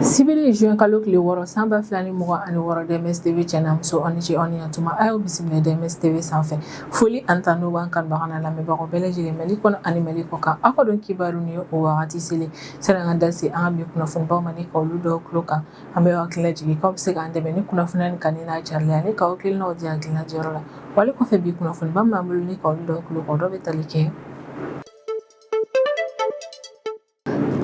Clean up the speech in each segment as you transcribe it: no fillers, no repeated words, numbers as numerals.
Sibiri juin kalo tile 6 san 2026, DMS TV cɛ n'a muso, aw ni ce, aw ni yantuma. A y'aw bisimila DMS TV sanfɛ. Foli ani tanu b'an kanubaga n'a lamɛnbagaw bɛɛ lajɛlen, Mali kɔnɔ ani Mali kɔ kan. Aw ka don kibaru ni o wagati selen sani an ka da se an ka bi kunnafonibaw ma ni ka olu dɔw tulo kan, an bɛ aw hakili lajigin k'aw bɛ se k'an dɛmɛ ni kunnafoniya nin kanuni n'a carili ani k'aw hakilinaw di hakilina diyɔrɔ la. Wale kɔfɛ, bi kunnafoniba min b'an bolo ni ka olu dɔw tulo kan, o dɔ bɛ tali kɛ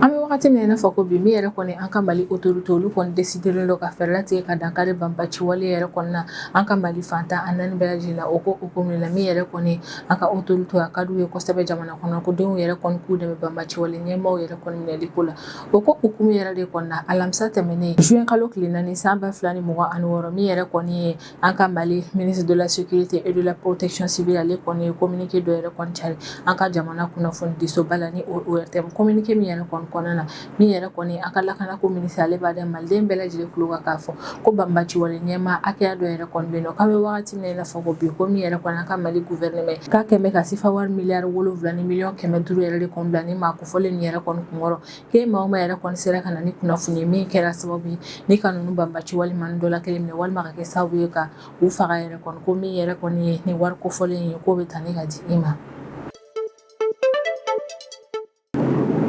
an bɛ wagati min na i n'a fɔ ko bi, min yɛrɛ kɔni an ka Mali autorité olu kɔni décidélen don ka fɛɛrɛ latigɛ ka dankari banbaci wale yɛrɛ kɔni na an ka Mali fan 14 bɛɛ lajɛlen la. O ko hukumu la, min yɛrɛ kɔni an ka autorité a ka d'u ye kosɛbɛ jamana kɔnɔ ko denw yɛrɛ kɔni k'u dɛmɛ banbaci wale ɲɛmaaw yɛrɛ kɔni minɛli ko la. O ko hukumu yɛrɛ de kɔnɔna, alamisa tɛmɛnen juin kalo tile 4 san 2026, min yɛrɛ kɔni ye an ka Mali ministre de la sécurité et de la protection civile, ale kɔni ye communiqué dɔ yɛrɛ kɔni cari an ka jamana kunnafonidisoba la ni ORTM. Communiqué min yɛrɛ kɔni kɔnɔna na, min yɛrɛ kɔni an ka lakanako ministre, ale b'a da maliden bɛɛ lajɛlen tulo kan k'a fɔ ko banbaci wale ɲɛmaa hakɛya dɔ yɛrɛ kɔni bɛ yen nɔ, k'an bɛ wagati min na i n'a fɔ ko bi, ko min yɛrɛ kɔni an ka Mali gouvernement k'a kɛn bɛ ka sefa wari miliyari 7 ni miliyɔn 500 yɛrɛ de kɔni bila ni maa kofɔlen nin yɛrɛ kɔni kunkɔrɔ, k'e maa o maa yɛrɛ kɔni sera ka na ni kunnafoni ye min kɛra sababu ye ni ka ninnu banbaci walima dɔ la kelen minɛ walima ka kɛ sababu ye ka u faga yɛrɛ kɔni, ko min yɛrɛ kɔni ye ni wari kofɔlen ye, k'o bɛ ta ni ka di i ma.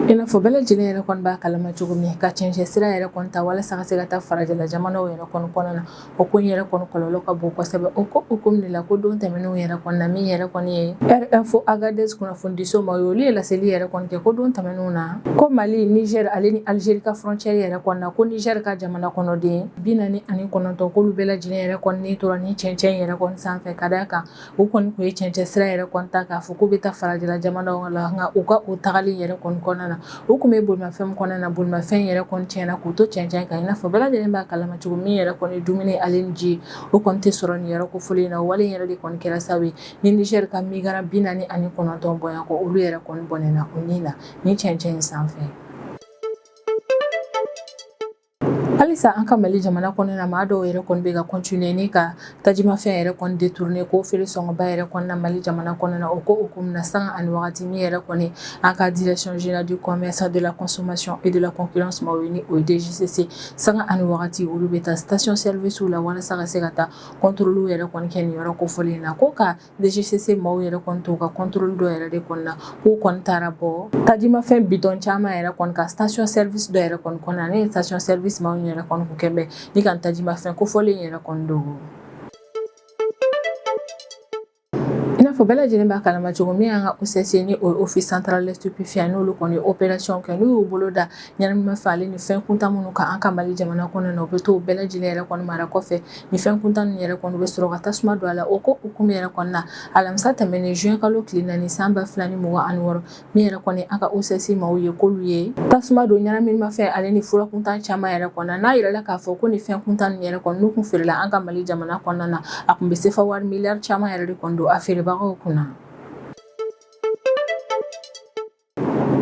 I n'a fɔ bɛɛ lajɛlen yɛrɛ kɔni b'a kalama cogo min, ka cɛncɛn sira yɛrɛ kɔni ta walasa ka se ka taa farajɛla jamanaw yɛrɛ kɔni kɔnɔna na, o ko in yɛrɛ kɔni kɔlɔlɔ ka bon kosɛbɛ. O ko hukumu de la, ko don tɛmɛnenw yɛrɛ kɔni na, min yɛrɛ kɔni ye RFI Agadez kunnafonidiso ma ye, olu ye laseli yɛrɛ kɔni kɛ ko don tɛmɛnenw na, ko Mali, Niger ale ni Algérie ka frontière yɛrɛ kɔni na, ko Niger ka jamana kɔnɔden 49, k'olu bɛɛ lajɛlen yɛrɛ kɔni ni tora ni cɛncɛn yɛrɛ kɔni sanfɛ, ka d'a kan u kɔni tun ye cɛncɛn sira yɛrɛ kɔni ta k'a fɔ k'u bɛ taa farajɛla jamanaw la. Nka u ka o tagali yɛrɛ kɔni kɔnɔna na, u tun bɛ bolimafɛn min kɔnɔna na, bolimafɛn yɛrɛ kɔni tiɲɛna k'u to cɛncɛn kan. I n'a fɔ bɛɛ lajɛlen b'a kalama cogo min, yɛrɛ kɔni dumuni ale ni ji, o kɔni tɛ sɔrɔ nin yɔrɔ kofɔlen in na. O wale yɛrɛ de kɔni kɛra sababu ye ni Niger ka migrant 49 bɔɲɔgɔnko, olu yɛrɛ kɔni bɔnɛna u ni na ni cɛncɛn in sanfɛ. Halisa an ka Mali jamana kɔnɔna na, maa dɔw yɛrɛ kɔni bɛ ka continuer ni ka tajimafɛn yɛrɛ kɔni détourner k'o feere sɔngɔba yɛrɛ kɔni na Mali jamana kɔnɔna na. O ko hukumu na, sanga ani wagati, min yɛrɛ kɔni an ka direction générale du commerce, de la consommation et de la concurrence maaw ye, ni o ye DGCC, sanga ani wagati olu bɛ taa station service la walasa ka se ka taa contrôle yɛrɛ kɔni kɛ nin yɔrɔ kofɔlen in na. Ko ka DGCC maaw yɛrɛ kɔni to ka contrôle dɔ yɛrɛ de kɔni na, k'u kɔni taara bɔ tajimafɛn bidɔn caman yɛrɛ kɔni ka station service dɔ yɛrɛ kɔni kɔnɔna na, ne ye station service maaw yɛrɛ kɔni kun kɛn bɛ ni ka tajimafɛn kofɔlen yɛrɛ kɔni dogo. I n'a fɔ bɛɛ lajɛlen b'a kalama cogo min, an ka OCS, ni o ye Office central des stupéfiants, n'olu kɔni ye opération kɛ, n'u y'u bolo da ɲɛnaminimafɛn ale ni fɛn kuntan minnu kan an ka Mali jamana kɔnɔna na, u bɛ t'o bɛɛ lajɛlen yɛrɛ kɔni mara kɔfɛ. Ni fɛn kuntan ninnu yɛrɛ kɔni, u bɛ sɔrɔ ka tasuma don a la. O ko hukumu yɛrɛ kɔnɔna na, alamisa tɛmɛnen juin kalo tile 4 san 2026, min yɛrɛ kɔni an ka OCS maaw ye, k'olu ye tasuma don ɲɛnaminimafɛn ale ni fura kuntan caman yɛrɛ kɔnɔna na. N'a yirala k'a fɔ ko ni fɛn kuntan ninnu yɛrɛ kɔni, n'u kun feerela an ka Mali jamana kɔnɔna na, a kun bɛ sefa wari miliyari caman yɛrɛ de kɔni don a feerebagaw kunna.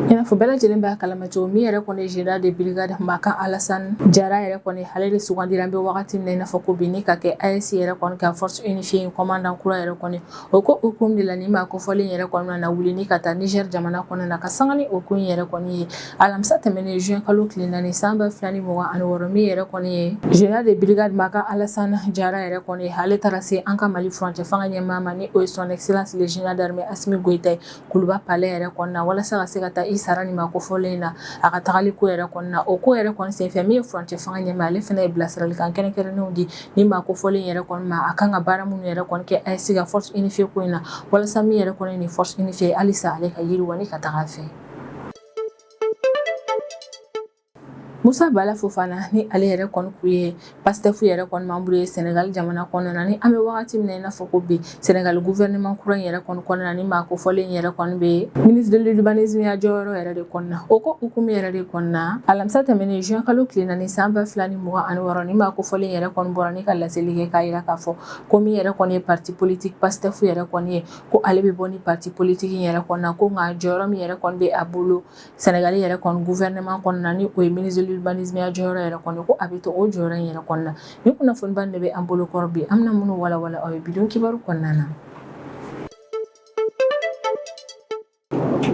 I n'a fɔ bɛɛ lajɛlen b'a kalama cogo min, yɛrɛ kɔni général de brigade Makan Alassane Jara yɛrɛ kɔni, ale de sugandira an bɛ wagati min na i n'a fɔ ko bi, ni ka kɛ AES yɛrɛ kɔni ka force unifiée commandant kura yɛrɛ kɔni. O ko hukumu de la, ni maa kofɔlen yɛrɛ kɔni na wuli ni ka taa Niger jamana kɔnɔna na, ka sanga ni o ko in yɛrɛ kɔni ye, alamisa tɛmɛnen juin kalo tile 4 san 2026, min yɛrɛ kɔni ye général de brigade Makan Alassane Jara yɛrɛ kɔni, ale taara se an ka Mali furancɛ fanga ɲɛmaa ma, ni o ye son excellence le général d'armée Assimi Goïta ye, Kuluba palais yɛrɛ kɔnɔna, walasa ka se ka taa i sara ni maa kofɔlen in na a ka tagali ko yɛrɛ kɔnɔna. O ko yɛrɛ kɔni senfɛ, min ye furancɛ fanga ɲɛmaa, ale fana ye bilasiralikan kɛrɛnkɛrɛnnenw di ni maa kofɔlen yɛrɛ kɔni ma, a kan ka baara minnu yɛrɛ kɔni kɛ AES ka force unifiée ko in na, walasa min yɛrɛ kɔni ni force unifiée halisa ale ka yiriwa ni ka taga fɛ. Musa Bala Fofana, ni ale yɛrɛ kɔni kun ye Pastef yɛrɛ kɔni membre ye Senegal jamana kɔnɔna na, ni an bɛ wagati min na i n'a fɔ ko bi, Senegal gouvernement kura in yɛrɛ kɔni kɔnɔna na, ni maa kofɔlen yɛrɛ kɔni bɛ ministre de l'urbanisme ya jɔyɔrɔ yɛrɛ de kɔnɔna. O ko hukumu yɛrɛ de kɔnɔna, alamisa tɛmɛnen juin kalo tile 4 san 2026, ni maa kofɔlen yɛrɛ kɔni bɔra ni ka laseli kɛ k'a yira k'a fɔ ko min yɛrɛ kɔni ye parti politique Pastef yɛrɛ kɔni ye, ko ale bɛ bɔ ni parti politique in yɛrɛ kɔnɔna, ko nka jɔyɔrɔ min yɛrɛ kɔni bɛ a bolo Senegal yɛrɛ kɔni gouvernement kɔnɔna, ni o ye ministre de l'urbanisme ya jɔyɔrɔ yɛrɛ kɔni, ko a bɛ to o jɔyɔrɔ in yɛrɛ kɔnɔna. Ni kunnafoniba de bɛ an bolo kɔrɔ bi, an bɛna minnu walawala aw ye bi don kibaru kɔnɔna na.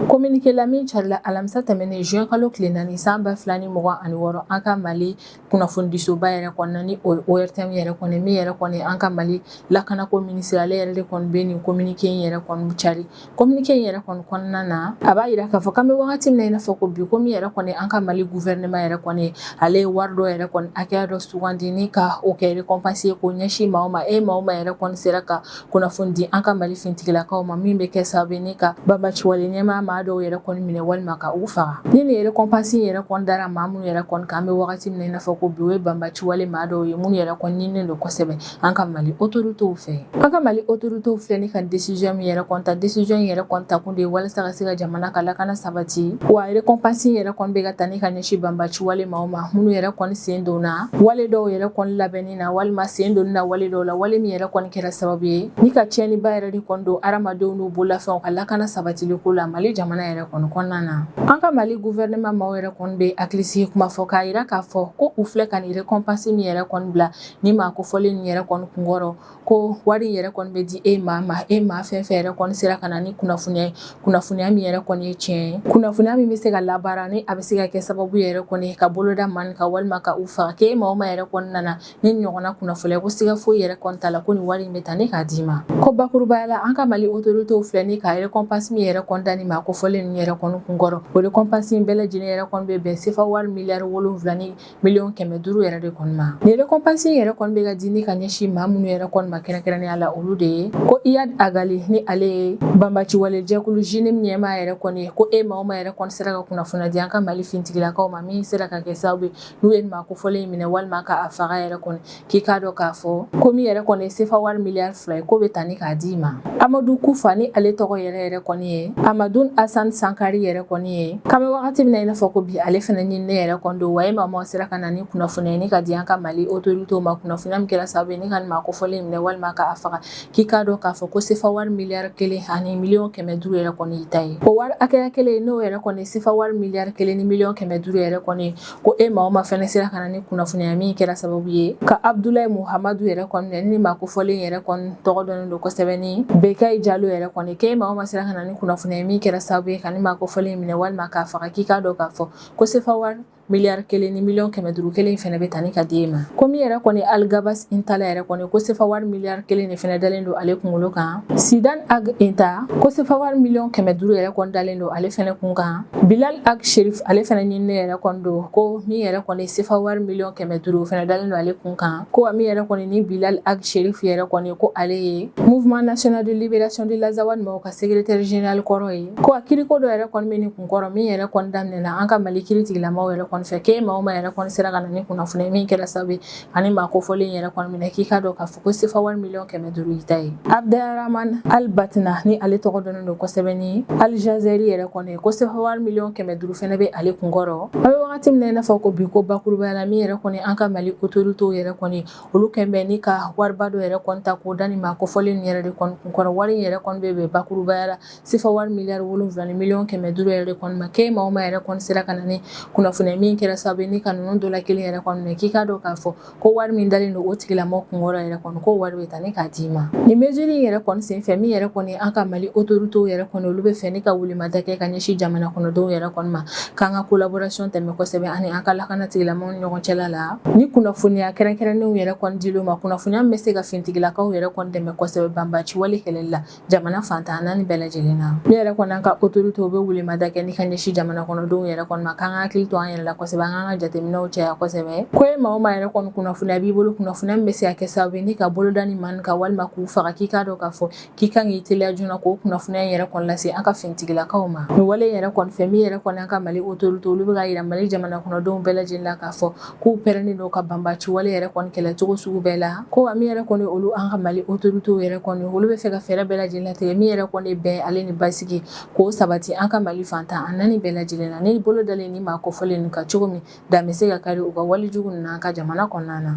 Communiqué la min carila alamisa tɛmɛnen juin kalo tile 4 san 2026, an ka Mali kunnafonidisoba yɛrɛ kɔnɔna ni o ye ORTM yɛrɛ kɔni, min yɛrɛ kɔni an ka Mali lakanako minisiri, ale yɛrɛ de kɔni bɛ nin communiqué in yɛrɛ kɔni cari. Communiqué in yɛrɛ kɔni kɔnɔna na, a b'a yira k'a fɔ k'an bɛ wagati min na i n'a fɔ ko bi, ko min yɛrɛ kɔni an ka Mali gouvernement yɛrɛ kɔni, ale ye wari dɔ yɛrɛ kɔni hakɛya dɔ sugandi ni ka o kɛ récompense ye k'o ɲɛsin maaw ma, e maa o maa yɛrɛ kɔni sera ka kunnafoni di an ka Mali finitigilakaw ma min bɛ kɛ sababu ye ni ka banbaanciwale ɲɛmaa maa dɔw yɛrɛ kɔni minɛ walima ka u faga. Ni nin récompense in yɛrɛ kɔni dara maa minnu yɛrɛ kɔni kan, an bɛ wagati min na i n'a fɔ ko bi, o ye banbaanciwale maa dɔw ye minnu yɛrɛ kɔni ɲininen don kosɛbɛ an ka Mali autorités fɛ. An ka Mali autorités filɛ ni ka décision min yɛrɛ kɔni ta, décision in yɛrɛ kɔni ta kun de ye walasa ka se ka jamana ka lakana sabati. Wa récompense in yɛrɛ kɔni bɛ ka ta ni ka ɲɛsin banbaanciwale maaw ma minnu yɛrɛ kɔni sen donna wale dɔw yɛrɛ kɔni labɛnni na walima sen donni na wale dɔw la, wale min yɛrɛ kɔni kɛra sababu ye ni ka tiɲɛniba yɛrɛ de kɔni don hadamadenw n'u bololafɛnw ka lakana sabatili ko la Mali jamana yɛrɛ kɔni kɔnɔna na. An ka Mali gouvernement maaw yɛrɛ kɔni bɛ hakilisigi kuma fɔ k'a yira k'a fɔ ko u filɛ ka nin récompense min yɛrɛ kɔni bila ni maa kofɔlen nin yɛrɛ kɔni kunkɔrɔ, ko wari in yɛrɛ kɔni bɛ di e maa ma, e maa fɛn fɛn yɛrɛ kɔni sera ka na ni kunnafoniya ye, kunnafoniya min yɛrɛ kɔni ye tiɲɛ ye, kunnafoniya min bɛ se ka labaara ni a bɛ se ka kɛ sababu yɛrɛ kɔni ka boloda maa nin kan walima ka u faga, k'e maa o maa yɛrɛ kɔni nana ni ɲɔgɔnna kunnafoniya, ko siga foyi yɛrɛ kɔni t'a la ko nin wari in bɛ ta ni k'a d'i ma. Ko bakurubaya la, an ka Mali autorités filɛ ni ka récompense min yɛrɛ kɔni da ni maa kofɔlen ninnu yɛrɛ kɔni kunkɔrɔ, o récompense in bɛɛ lajɛlen yɛrɛ kɔni bɛ bɛn sefa wari miliyari 7 ni miliyɔn 500 yɛrɛ de kɔni ma. Nin récompense in yɛrɛ kɔni bɛ ka di ni ka ɲɛsin maa minnu yɛrɛ kɔni ma kɛrɛnkɛrɛnnenya la, olu de ye ko Iyad Ag Ghali, ni ale ye banbaciwale jɛkulu JNIM ɲɛmaa yɛrɛ kɔni ye, ko e maa o maa yɛrɛ kɔni sera ka kunnafoniya di an ka Mali finitigilakaw ma min sera ka kɛ sababu ye n'u ye maa kofɔlen in minɛ walima k'a faga yɛrɛ kɔni, k'i k'a dɔn k'a fɔ ko min yɛrɛ kɔni ye sefa wari miliyari 2 ye, k'o bɛ ta ni k'a d'i ma. Amadu Kufa, ni ale tɔgɔ yɛrɛ yɛrɛ kɔni ye Amadu Asan Sankari yɛrɛ kɔni ye, k'an bɛ wagati min na i n'a fɔ ko bi, ale fana ɲininen yɛrɛ kɔni don. Wa e maa o maa sera ka na ni kunnafoniya ni ka di an ka Mali autorités ma, kunnafoniya min kɛra sababu ye ni ka maa kofɔlen minɛ walima k'a faga, k'i k'a dɔn k'a fɔ ko sefa wari miliyari 1 ani miliyɔn 500 yɛrɛ kɔni y'i ta ye. O wari hakɛya kelen, n'o yɛrɛ kɔni sefa wari miliyari 1 ni miliyɔn 500 yɛrɛ kɔni, ko e maa o maa fɛnɛ sera ka na ni kunnafoniya min kɛra sababu ye ka Abudulayi Muhamadu yɛrɛ kɔni minɛ, ni maa kofɔlen yɛrɛ kɔni tɔgɔ dɔnnen don kosɛbɛ ni Bekayi Jalo yɛrɛ kɔni, k'e maa o maa sera ka na ni kunnafoniya min kɛra sababu ye ka ni maa kofɔlen minɛ walima k'a faga, k'i k'a dɔn k'a fɔ ko sefa wari miliyari 1 ni miliyɔn 500 kelen fɛnɛ bɛ ta ni ka di e ma. Ko min yɛrɛ kɔni Alghabass Intalla yɛrɛ kɔni, ko sefa wari miliyari 1 de fɛnɛ dalen don ale kunkolo kan. Sidan Ag Inta, ko sefa wari miliyɔn 500 yɛrɛ kɔni dalen don ale fɛnɛ kun kan. Bilal Ag Sherif, ale fɛnɛ ɲininen yɛrɛ kɔni don, ko min yɛrɛ kɔni sefa wari miliyɔn 500 fɛnɛ dalen don ale kun kan. Ko wa min yɛrɛ kɔni ni Bilal Ag Sherif yɛrɛ kɔni, ko ale ye Mouvement National de Libération de l'Azawad mɔgɔw ka secrétaire général kɔrɔ ye. Ko a kiriko dɔ yɛrɛ kɔni bɛ nin kun kɔrɔ min yɛrɛ kɔni daminɛna an ka Mali kiritigilamaw yɛrɛ kɔni fɛ, k'e maa o maa yɛrɛ kɔni sera ka na ni kunnafoniya min kɛra sababu ye ani maa kofɔlen yɛrɛ kɔni minɛ, k'i k'a dɔn k'a fɔ ko sefa wari miliyɔn 500 y'i ta ye. Abderrahman Al-Batna, ni ale tɔgɔ dɔnnen don kosɛbɛ ni Al-Jazari yɛrɛ kɔni, ko sefa wari miliyɔn 500 fɛnɛ bɛ ale kunkɔrɔ. An bɛ wagati min na i n'a fɔ ko bi, ko bakurubaya la, min yɛrɛ kɔni an ka Mali autorités yɛrɛ kɔni, olu kɛn bɛ ni ka wariba dɔ yɛrɛ kɔni ta k'o da ni maa kofɔlen yɛrɛ de kɔni kunkɔrɔ. Wari in yɛrɛ kɔni bɛ bɛn bakurubaya la sefa wari miliyari 7 ni miliyɔn 500 yɛrɛ de kɔni ma, k'e maa o maa yɛrɛ kɔni sera ka na ni kunnafoniya min kɛra sababu ye ni ka ninnu dɔ la kelen yɛrɛ kɔni minɛ, k'i k'a dɔn k'a fɔ ko wari min dalen don o tigilamɔgɔ kunkɔrɔ yɛrɛ kɔni, ko wari bɛ ta ni k'a d'i ma. Nin mesure in yɛrɛ kɔni senfɛ, min yɛrɛ kɔni an ka Mali autorités yɛrɛ kɔni, olu bɛ fɛ ni ka welemada kɛ ka ɲɛsin jamana kɔnɔdenw yɛrɛ kɔni ma, k'an ka collaboration tɛmɛ kosɛbɛ ani an ka lakana tigilamɔgɔw ni ɲɔgɔn cɛla la, ni kunnafoniya kɛrɛnkɛrɛnnenw yɛrɛ kɔni dil'u ma, kunnafoniya min bɛ se ka finitigilakaw yɛrɛ kɔni dɛmɛ kosɛbɛ banbaci wale kɛlɛli la jamana fan 14 bɛɛ lajɛlen na. Min yɛrɛ kɔni an ka autorités bɛ welemada kɛ ni ka ɲɛsin jamana kɔnɔdenw yɛrɛ kɔni ma, k'an ka hakili to an yɛrɛ la kosɛbɛ, an k'an ka jateminɛw caya kosɛbɛ, ko e maa o maa yɛrɛ kɔni kunnafoniya b'i bolo, kunnafoniya min bɛ se ka kɛ sababu ye ni ka boloda ni maa nin kan walima k'u faga, k'i k'a dɔn k'a fɔ k'i kan k'i teliya joona k'o kunnafoniya in yɛrɛ kɔni lase an ka finitigilakaw ma. Nin wale in yɛrɛ kɔni fɛ, min yɛrɛ kɔni an ka Mali autorités, olu bɛ ka yira Mali jamana kɔnɔdenw bɛɛ lajɛlen la k'a fɔ k'u pɛrɛnnen don ka banbaci wale yɛrɛ kɔni kɛlɛ cogo sugu bɛɛ la. Ko wa min yɛrɛ kɔni olu an ka Mali autorités yɛrɛ kɔni, olu bɛ fɛ ka fɛɛrɛ bɛɛ lajɛlen latigɛ min yɛrɛ kɔni bɛn ale ni basigi k'o sabati an ka Mali fan 14 bɛɛ lajɛlen na, ni bolo dalen ni maa kofɔlen ninnu kan cogo min, dan bɛ se ka kari u ka walejugu ninnu an ka jamana kɔnɔna na.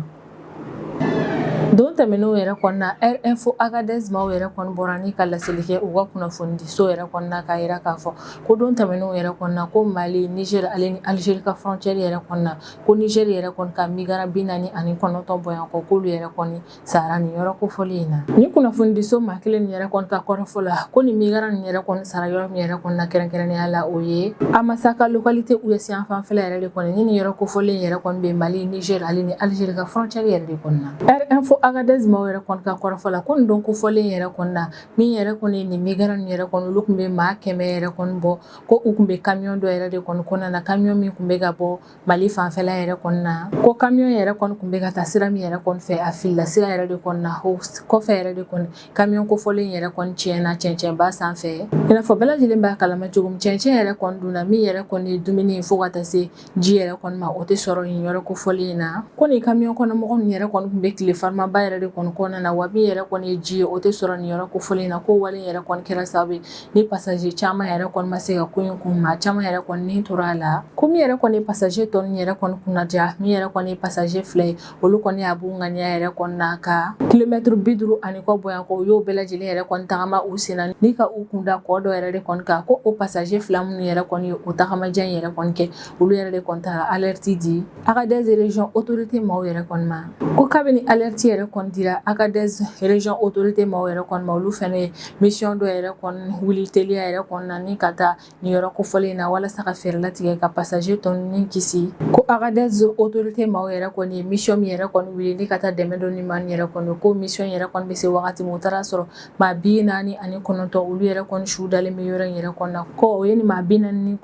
Don tɛmɛnenw yɛrɛ kɔnɔna, Air Info Agadez maaw yɛrɛ kɔni bɔra ni ka laseli kɛ u ka kunnafonidiso yɛrɛ kɔnɔna, k'a yira k'a fɔ ko don tɛmɛnenw yɛrɛ kɔnɔna, ko Mali, Niger ale ni Algérie ka frontière yɛrɛ kɔnɔna, ko Niger yɛrɛ kɔni ka migrant 49 bɔɲɔgɔn k'olu yɛrɛ kɔni sara nin yɔrɔ kofɔlen in na. Ni kunnafonidiso maa kelen nin yɛrɛ kɔni ka kɔrɔfɔ la, ko nin migrant nin yɛrɛ kɔni sara yɔrɔ min yɛrɛ kɔni na kɛrɛnkɛrɛnnenya la, o ye Amasaka localité ouest yan fanfɛla yɛrɛ de kɔni. Ni nin yɔrɔ kofɔlen yɛrɛ kɔni bɛ Mali, Niger ale ni Algérie ka frontière yɛrɛ de kɔnɔna. Air Info Agadez maaw yɛrɛ kɔni ka kɔrɔfɔ la, ko nin don kofɔlen yɛrɛ kɔni na, min yɛrɛ kɔni nin migrant nin yɛrɛ kɔni, olu tun bɛ maa 100 yɛrɛ kɔni bɔ, ko u tun bɛ camion dɔ yɛrɛ de kɔni kɔnɔna na, camion min tun bɛ ka bɔ Mali fanfɛla yɛrɛ kɔni na. Ko camion yɛrɛ kɔni tun bɛ ka taa sira min yɛrɛ kɔni fɛ, a filila sira yɛrɛ de kɔni na. O kɔfɛ yɛrɛ de kɔni, camion kofɔlen yɛrɛ kɔni tiɲɛna cɛncɛnba sanfɛ. I n'a fɔ bɛɛ lajɛlen b'a kalama cogo min, cɛncɛn yɛrɛ kɔni donna min yɛrɛ kɔni ye dumuni fo ka taa se ji yɛrɛ kɔni ma, o tɛ sɔrɔ nin yɔrɔ kofɔlen in na. Ko nin camion kɔnɔ mɔgɔ ninnu yɛrɛ kɔni tun bɛ tile farimaba yɛrɛ de kɔni kɔnɔna na, wa min yɛrɛ kɔni ye ji ye, o tɛ sɔrɔ nin yɔrɔ kofɔlen in na. Ko wale yɛrɛ kɔni kɛra sababu ye ni passager caman yɛrɛ kɔni ma se ka ko in kun, maa caman yɛrɛ kɔni ni tora a la. Ko min yɛrɛ kɔni ye passager tɔ ninnu yɛrɛ kɔni kunnadiya, min yɛrɛ kɔni ye passager fila ye, olu kɔni y'a b'u ŋaniya yɛrɛ kɔni na ka kilomɛtiri 50 ani kɔ bɔɲɔgɔn u y'o bɛɛ lajɛlen yɛrɛ kɔni tagama u sen na ni ka u kunda kɔ dɔ yɛrɛ de kɔni kan. Ko o passager fila minnu yɛrɛ kɔni ye o tagamajan yɛrɛ kɔni kɛ, olu yɛrɛ de kɔni taara alerte di Agadez région autorité maaw yɛrɛ kɔni ma. Ko kabini alerte yɛrɛ kɔni dira Agadez région autorité maaw yɛrɛ kɔni ma, olu fɛnɛ ye mission dɔ yɛrɛ kɔni wuli teliya yɛrɛ kɔni na ni ka taa nin yɔrɔ kofɔlen in na walasa ka fɛɛrɛ latigɛ ka passager tɔ ninnu kisi. Ko Agadez autorité maaw yɛrɛ kɔni ye mission min yɛrɛ kɔni wuli ni ka taa dɛmɛ don nin maa nin yɛrɛ kɔni, ko mission yɛrɛ kɔni bɛ se wagati min, u taara sɔrɔ maa 49 olu yɛrɛ kɔni su dalen bɛ yɔrɔ in yɛrɛ kɔni na. Ko o ye nin maa 49 ninnu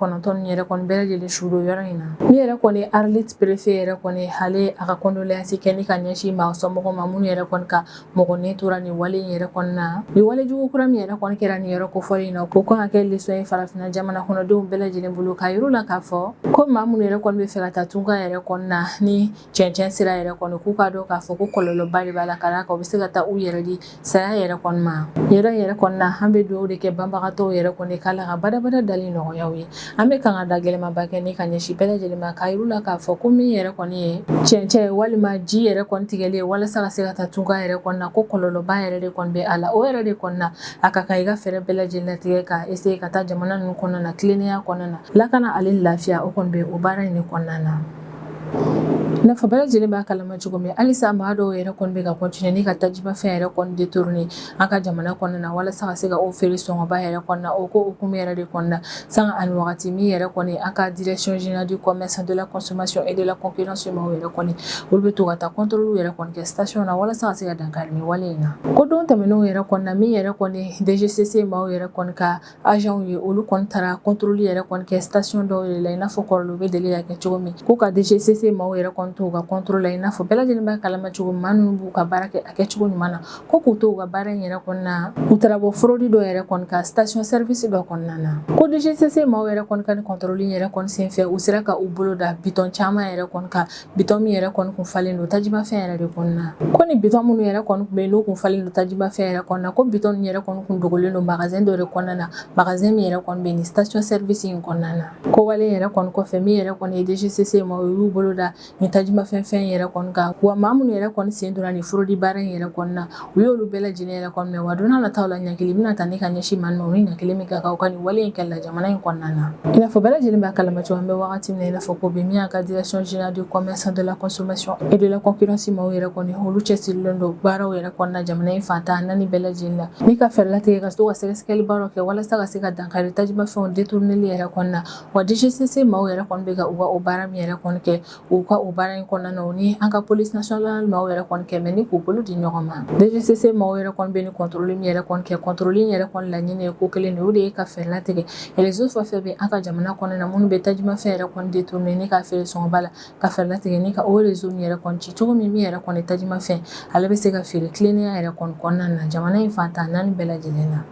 yɛrɛ kɔni bɛɛ lajɛlen su don yɔrɔ in na. Min yɛrɛ kɔni ye Arlit préfet yɛrɛ kɔni, ale a ka condoléance kɛ ni ka ɲɛsin maa somɔgɔw ma minnu yɛrɛ kɔni ka mɔgɔ ni tora nin wale in yɛrɛ kɔni na. Nin wale jugu kura min yɛrɛ kɔni kɛra nin yɔrɔ kofɔlen in na, o kan ka kɛ leçon ye farafinna jamana kɔnɔdenw bɛɛ lajɛlen bolo, k'a yir'u la k'a fɔ ko maa minnu yɛrɛ kɔni bɛ fɛ ka taa tunga yɛrɛ kɔni na ni cɛncɛn sira yɛrɛ kɔni, k'u k'a dɔn k'a fɔ ko kɔlɔlɔba de b'a la, ka d'a kan u bɛ se ka taa u yɛrɛ di saya yɛrɛ kɔni ma. Yɔrɔ in yɛrɛ kɔni na, an bɛ dugawu de kɛ banbagatɔw yɛrɛ kɔni k'Ala ka badabada dali nɔgɔya u ye. An bɛ kan ka da gɛlɛnmanba kɛ ni ka ɲɛsin bɛɛ lajɛlen ma, k'a yir'u la k'a fɔ ko min yɛrɛ kɔni ye cɛncɛn walima ji yɛrɛ kɔni tigɛli ye walasa ka se ka taa tunga yɛrɛ kɔni na, ko kɔlɔlɔba yɛrɛ de kɔni bɛ a la. O yɛrɛ de kɔni na, a ka kan i ka fɛɛrɛ bɛɛ lajɛlen latigɛ ka essayer ka taa jamana ninnu kɔnɔna na tilennenya kɔnɔna na, lakana ale lafiya, o kɔni bɛ o baara in de kɔnɔna na. I n'a fɔ bɛɛ lajɛlen b'a kalama cogo min, halisa maa dɔw yɛrɛ kɔni bɛ ka continuer ni ka tajimafɛn yɛrɛ kɔni détourner an ka jamana kɔnɔna na walasa ka se ka o feere sɔngɔba yɛrɛ kɔnɔna na. O ko hukumu yɛrɛ de kɔnɔna na, sanga ani wagati, min yɛrɛ kɔni an ka direction générale du commerce, de la consommation et de la concurrence maaw yɛrɛ kɔni, olu bɛ to ka taa contrôle yɛrɛ kɔni kɛ station na walasa ka se ka dankari nin wale in na. Ko don tɛmɛnenw yɛrɛ kɔni na, min yɛrɛ kɔni DGCC maaw yɛrɛ kɔni ka agents ye, olu kɔni taara contrôle yɛrɛ kɔni kɛ station dɔw yɛrɛ la, i n'a fɔ kɔrɔlen u bɛ deli ka kɛ cogo min. Ko ka DGCC maaw yɛrɛ kɔni to u ka contrôle la, i n'a fɔ bɛɛ lajɛlen b'a kalama cogo min, maa ninnu b'u ka baara kɛ a kɛcogo ɲuman na. Ko k'u to u ka baara in yɛrɛ kɔnɔna na, u taara bɔ fraude dɔ yɛrɛ kɔni kan station service dɔ kɔnɔna na. Ko DGCC maaw yɛrɛ kɔni ka nin contrôle yɛrɛ kɔni senfɛ, u sera ka u bolo da bitɔn caman yɛrɛ kɔni kan, bitɔn min yɛrɛ kɔni kun falen don tajimafɛn yɛrɛ de kɔnɔna. Ko ni bitɔn minnu yɛrɛ kɔni tun bɛ yen, n'u kun falen don tajimafɛn yɛrɛ kɔnɔna, ko bitɔn ninnu yɛrɛ kɔni kun dogolen don magasin dɔ de kɔnɔna na, magasin min yɛrɛ kɔni bɛ nin station service in kɔnɔna na. Ko wale yɛrɛ kɔni kɔfɛ, min yɛrɛ kɔni ye DGCC ma, u y'u bolo da nin tajimafɛn fɛn yɛrɛ kɔni kan, wa maa minnu yɛrɛ kɔni sen donna nin fraude baara in yɛrɛ kɔni na, u y'olu bɛɛ lajɛlen yɛrɛ kɔni minɛ. Wa don n'a nataw la, ɲangili bɛna ta ni ka ɲɛsin maa ma, u ni ɲangili min ka kan u ka nin wale in kɛlɛ la jamana in kɔnɔna na. I n'a fɔ bɛɛ lajɛlen b'a kalama cogo, an bɛ wagati min na i n'a fɔ ko bi, min y'a ka direction générale du commerce, de la consommation et de la concurrence maaw yɛrɛ kɔni, olu cɛsirilen don baaraw yɛrɛ kɔnɔna jamana in fan 14 bɛɛ lajɛlen la ni ka fɛɛrɛ latigɛ ka to ka sɛgɛsɛgɛli baaraw kɛ walasa ka se ka dankari tajimafɛnw détourneli yɛrɛ kɔnɔna. Wa DGCC maaw yɛrɛ kɔni bɛ ka u ka o baara min yɛrɛ kɔni kɛ, u ka o baara in kɔnɔna na, u ni an ka police nationale maaw yɛrɛ kɔni kɛ mɛ ni k'u bolo di ɲɔgɔn ma. DGCC maaw yɛrɛ kɔni bɛ ni contrôle min yɛrɛ kɔni kɛ, contrôle in yɛrɛ kɔni laɲini ye ko kelen de, o de ye ka fɛɛrɛ latigɛ réseau fɛn fɛn bɛ an ka jamana kɔnɔna na minnu bɛ tajimafɛn yɛrɛ kɔni détourner ni k'a feere sɔngɔba la, ka fɛɛrɛ latigɛ ni ka o réseau min yɛrɛ kɔni ci cogo min, min yɛrɛ kɔni tajimafɛn ale bɛ se ka feere tilennenya yɛrɛ kɔni kɔnɔna na jamana in fan 14 bɛɛ lajɛlen na.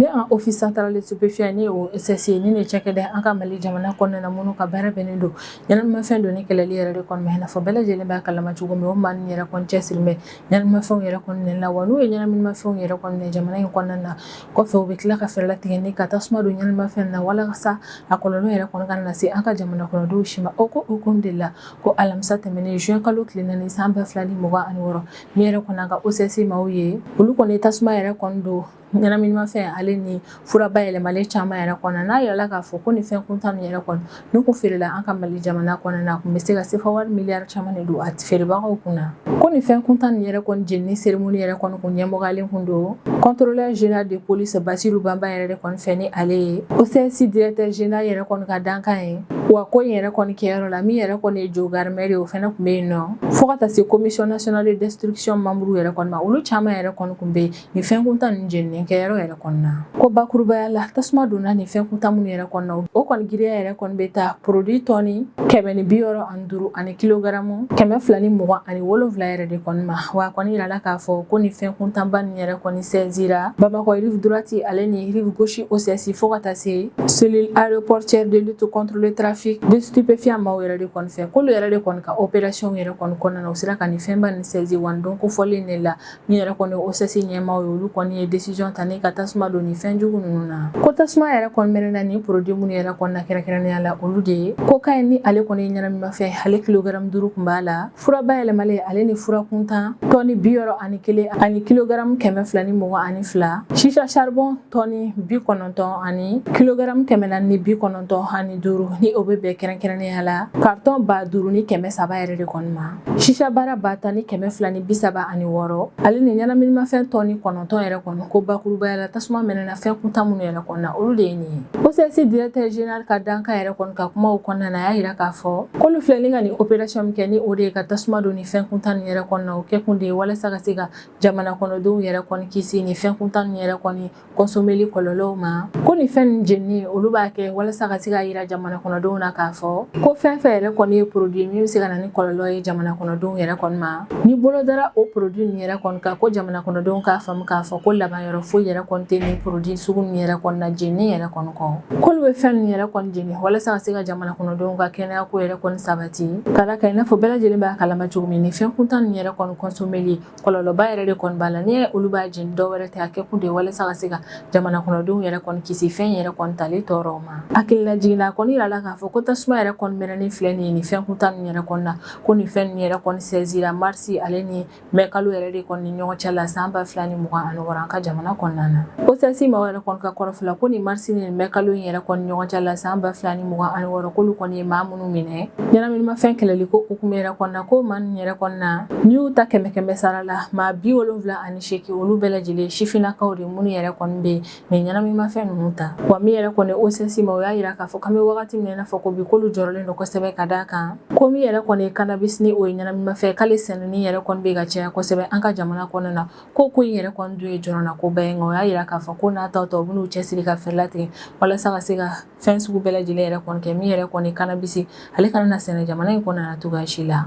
Min an Office central de stupéfiant, ni OCS ye, ni cakɛda an ka Mali jamana kɔnɔna na, minnu ka baara bɛnnen don ɲɛnaminimafɛn donni kɛlɛli yɛrɛ de kɔnɔ ma. I n'a fɔ bɛɛ lajɛlen b'a kalama cogo min, o maa ninnu yɛrɛ kɔni cɛsiri bɛ ɲɛnaminimafɛnw yɛrɛ kɔni la. Wa n'u ye ɲɛnaminimafɛnw yɛrɛ kɔni jamana in kɔnɔna na, kɔfɛ u bɛ tila ka fɛɛrɛ latigɛ ni ka tasuma don ɲɛnaminimafɛn na, walasa a kɔlɔlɔ yɛrɛ kɔni kana na se an ka jamana kɔnɔdenw si ma. O ko hukumu de la, ko alamisa tɛmɛnen, juin kalo tile 4, san 2026, min yɛrɛ kɔni an ka OCS maaw ye, olu kɔni tasuma yɛrɛ kɔni don ɲɛnaminimafɛn ale ni fura bayɛlɛmalen caman yɛrɛ kɔnɔ. N'a yirala k'a fɔ ko nin fɛn kuntan ninnu yɛrɛ kɔni, n'u kun feerela an ka Mali jamana kɔnɔna na, a kun bɛ se ka sefa wari miliyari caman de don a feerebagaw kunna. Ko nin fɛn kuntan ninnu yɛrɛ kɔni jenini cérémonie yɛrɛ kɔni kun ɲɛmɔgɔyalen kun don contrôleur général de police Basiru Banba yɛrɛ de kɔni fɛ, ni ale ye OCS directeur général yɛrɛ kɔni ka dankan ye. Wa ko in yɛrɛ kɔni kɛyɔrɔ la, min yɛrɛ kɔni ye Jogarmɛ de ye, o fana tun bɛ yen nɔ, fo ka taa se commission nationale de destruction membre yɛrɛ kɔni ma. Olu caman yɛrɛ kɔni kun bɛ yen nin fɛn kuntan ninnu jeninen kɛyɔrɔ yɛrɛ kɔnɔna. Ko bakurubaya la, tasuma donna nin fɛn kuntan minnu yɛrɛ kɔnɔna, o kɔni giriya yɛrɛ kɔni bɛ taa produit tɔni 165 ani kilogaramu 227 yɛrɛ de kɔni ma. Wa a kɔni yirala k'a fɔ ko nin fɛn kuntanba nin yɛrɛ kɔni saisira Bamakɔ rive droite ale ni rive gauche OCS, fo ka taa se cellule aéroportuaire de lutte contre le trafic de stupéfiants maaw yɛrɛ de kɔni fɛ. K'olu yɛrɛ de kɔni ka opération yɛrɛ kɔni kɔnɔna na, u sera ka nin fɛnba nin saisi. Wa nin don kofɔlen de la, min yɛrɛ kɔni OCS ɲɛmaaw ye, olu kɔni ye décision ta ni ka tasuma don nin fɛn jugu ninnu na. Ko tasuma yɛrɛ kɔni mɛnɛna nin produit minnu yɛrɛ kɔni na, kɛrɛnkɛrɛnnenya la, olu de ye cocaïne, ni ale kɔni ye ɲɛnaminimafɛn, ale kilogaramu 5 kun b'a la, fura bayɛlɛmalen ale ni fura kuntan tɔni 61 ani kilogaramu 222, chicha charbon tɔni 90 ani kilogaramu 495, ni o bɛ bɛn kɛrɛnkɛrɛnnenya la carton 5300 yɛrɛ de kɔni ma, chicha bara 10,236, ale ni ɲɛnaminimafɛn tɔni 9 yɛrɛ kɔni. Ko bakurubaya la, tasuma mɛnɛna fɛn kuntan minnu yɛrɛ kɔni na, olu de ye nin ye. OCS directeur général ka dankan yɛrɛ kɔni ka kumaw kɔnɔna na, a y'a yira k'a fɔ k'olu filɛ ni ka nin opération min kɛ, ni o de ye ka tasuma don nin fɛn kuntan nin yɛrɛ kɔni na, o kɛkun de ye walasa ka se ka jamana kɔnɔdenw yɛrɛ kɔni kisi nin fɛn kuntan nin yɛrɛ kɔni consommeli kɔlɔlɔw ma. Ko nin fɛn nin jenini, olu b'a kɛ walasa ka se ka yira jamana kɔnɔdenw na k'a fɔ ko fɛn fɛn yɛrɛ kɔni ye produit min bɛ se ka na ni kɔlɔlɔ ye jamana kɔnɔdenw yɛrɛ kɔni ma, ni bolo dara o produit nin yɛrɛ kɔni kan, ko jamana kɔnɔdenw k'a faamu k'a fɔ ko laban yɔrɔ foyi yɛrɛ kɔni tɛ nin produit sugu nin yɛrɛ kɔni na jenini yɛrɛ kɔni kɔ. K'olu bɛ fɛn nin yɛrɛ kɔni jeni walasa ka se ka jamana kɔnɔdenw ka kɛnɛya ko yɛrɛ kɔni sabati, ka d'a kan i n'a fɔ bɛɛ lajɛlen b'a kalama cogo min, nin fɛn kuntan nin yɛrɛ kɔni consommeli kɔlɔlɔba yɛrɛ de kɔni b'a la. Ni olu b'a jeni, dɔw wɛrɛ tɛ, a kɛ kun de ye walasa ka se ka jamana kɔnɔdenw yɛrɛ kɔni kisi fɛn yɛrɛ kɔni tali tɔɔrɔw ma. Hakilila jiginna, a kɔni yirala k'a fɔ ko tasuma yɛrɛ kɔni mɛnɛni filɛ nin ye nin fɛn kuntan nin yɛrɛ kɔni na, ko nin fɛn nin yɛrɛ kɔni saisira marisi ale ni mɛ kalo yɛrɛ de kɔni ni ɲɔgɔn cɛ la, san 2026, an ka jamana kɔnɔna na. OCS maaw yɛrɛ kɔni ka kɔrɔfɔ la, ko nin marisi ni mɛ kalo in yɛrɛ kɔni ɲɔgɔn cɛ la, san 2026, k'olu kɔni ye maa minnu minɛ ɲɛnaminimafɛn kɛlɛli ko hukumu yɛrɛ kɔnɔna na, ko maa ninnu yɛrɛ kɔni na, n'i y'u ta kɛmɛ kɛmɛ sara la, maa 78, olu bɛɛ lajɛlen sifinnakaw de, minnu yɛrɛ kɔni bɛ nin ɲɛnaminimafɛn ninnu ta. Wa min yɛrɛ kɔni OCS ma, o y'a yira k'a fɔ k'an bɛ wagati min na i n'a fɔ ko bi, k'olu jɔrɔlen don kosɛbɛ, ka d'a kan ko min yɛrɛ kɔni ye cannabis, ni o ye ɲɛnaminimafɛn, k'ale sɛnɛni yɛrɛ kɔni bɛ ka caya kosɛbɛ an ka jamana kɔnɔna na. Ko in yɛrɛ kɔni dun ye jɔrɔna koba ye, nka o y'a yira k'a fɔ ko n'a ta u bɛn'u cɛsiri ka fɛɛrɛ latigɛ walasa ka se ka fɛn sugu bɛɛ lajɛlen yɛrɛ kɔni kɛ, min yɛrɛ kɔni cannabis, ale kana na sɛnɛ jamana in kɔnɔna na cogoya si la.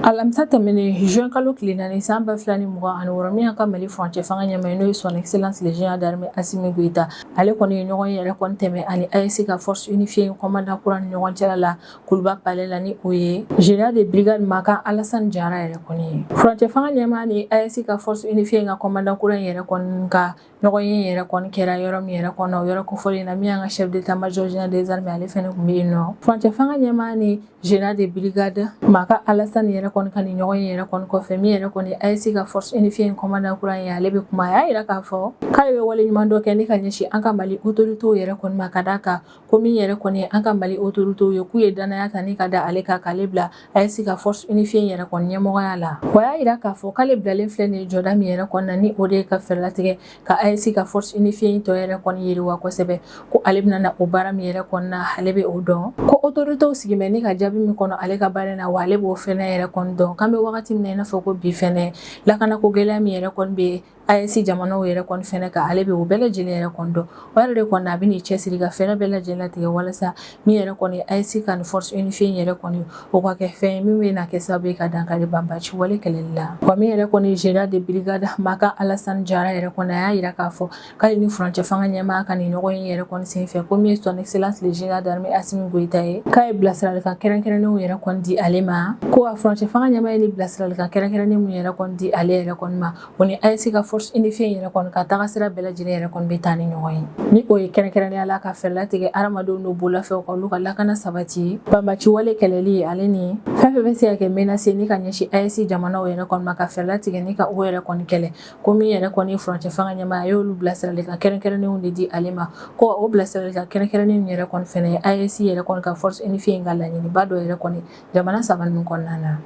Alamisa tɛmɛnen, juin kalo tile 4, san 2026, min y'an ka Mali furancɛ fanga ɲɛmaa ye, n'o ye son excellence le général d'armée Assimi Goïta, ale kɔni ye ɲɔgɔn ye yɛrɛ kɔni tɛmɛ ani AES ka force unifiée commandant kura ni ɲɔgɔn cɛla la Kuluba palais la, ni o ye général de brigade Makan Alassane Jara yɛrɛ kɔni ye. Furancɛ fanga ɲɛmaa ni AES ka force unifiée ka commandant kura in yɛrɛ kɔni ka ɲɔgɔn ye yɛrɛ kɔni kɛra yɔrɔ min yɛrɛ kɔnɔ, o yɔrɔ kofɔlen na, min y'an ka chef d'état-major général des armées, ale fɛnɛ tun bɛ yen nɔ. Furancɛ fanga ɲɛmaa ni général de brigade Makan Alassane yɛrɛ kɔni ka nin ɲɔgɔn ye yɛrɛ kɔni kɔfɛ, min yɛrɛ kɔni AES ka force unifiée commandant kura ye, ale bɛ kuma, a y'a yira k'a fɔ k'ale bɛ waleɲuman dɔ kɛ ni ka ɲɛsin an ka Mali autorités yɛrɛ kɔni ma, ka d'a kan ko min yɛrɛ kɔni ye an ka Mali autorités ye, k'u ye danaya ta ni ka da ale kan k'ale bila AES ka force unifiée yɛrɛ kɔni ɲɛmɔgɔya la. Wa y'a yira k'a fɔ k'ale bilalen filɛ nin ye jɔda min yɛrɛ kɔni na, ni o de ye ka fɛɛrɛ latigɛ ka AES ka force unifiée tɔ yɛrɛ kɔni yiriwa kosɛbɛ, ko ale bɛna na o baara min yɛrɛ kɔni na, ale bɛ o dɔn, ko autorités sigi bɛ ni ka jaabi min kɔnɔ ale ka baara in na, wa ale b'o fɛnɛ yɛrɛ kɔni kɔni dɔn k'an bɛ wagati min na i n'a fɔ ko bi fɛnɛ, lakanako gɛlɛya min yɛrɛ kɔni bɛ AES jamanaw yɛrɛ kɔni fɛnɛ kan, ale bɛ o bɛɛ lajɛlen yɛrɛ kɔni dɔn. O yɛrɛ de kɔni a bɛ n'i cɛsiri ka fɛɛrɛ bɛɛ lajɛlen latigɛ walasa min yɛrɛ kɔni AES ka nin force unifiée in yɛrɛ kɔni, o ka kɛ fɛn ye min bɛna kɛ sababu ye ka dankari banbaci wale kɛlɛli la. Wa min yɛrɛ kɔni général de brigade Makan Alassane Jara yɛrɛ kɔni, a y'a jira k'a fɔ k'ale ni furancɛ fanga ɲɛmaa ka nin ɲɔgɔn ye yɛrɛ kɔni senfɛ, ko min ye Son Excellence le général d'armée Assimi Goïta ye, k'a ye bilasiralikan kɛrɛnkɛrɛnnenw yɛrɛ kɔni di ale ma, ko a furancɛ fanga ɲɛmaa ye ni bilasiralikan kɛrɛnkɛrɛnnen mun yɛrɛ kɔni di ale yɛrɛ kɔni ma, o ni AES ka force unifiée yɛrɛ kɔni ka taga sira bɛɛ lajɛlen yɛrɛ kɔni bɛ taa ni ɲɔgɔn ye, ni o ye kɛrɛnkɛrɛnnenya la ka fɛɛrɛ latigɛ hadamadenw n'u bolofɛnw ka olu ka lakana sabati, banbaci wale kɛlɛli, ale ni fɛn fɛn bɛ se ka kɛ menace ni ka ɲɛsin AES jamanaw yɛrɛ kɔni ma, ka fɛɛrɛ latigɛ ni ka o yɛrɛ kɔni kɛlɛ. Ko min yɛrɛ kɔni furancɛ fanga ɲɛmaa, a y'olu bilasiralikan kɛrɛnkɛrɛnnenw de di ale ma, ko o bilasiralikan kɛrɛnkɛrɛnnenw yɛrɛ kɔni fɛnɛ ye AES yɛrɛ kɔni ka force unifiée in ka laɲiniba dɔ yɛrɛ kɔni jamana saba ninnu kɔnɔna na.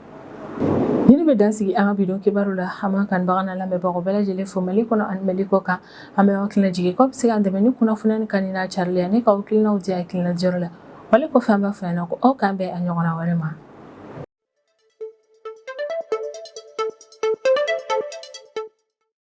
Nin bɛ dan sigi an ka bi don kibaru la. An b'an kanubaga n'a lamɛnbagaw bɛɛ lajɛlen fo Mali kɔnɔ ani Mali kɔ kan. An bɛ aw hakilina jigin k'aw bɛ se k'an dɛmɛ ni kunnafoniya kan n'a carili ani k'aw hakilinaw di hakilina jɔyɔrɔ la. Wale kɔfɛ, an b'a fɔ ɲɛna ko aw k'an bɛn a ɲɔgɔnna wɛrɛ ma.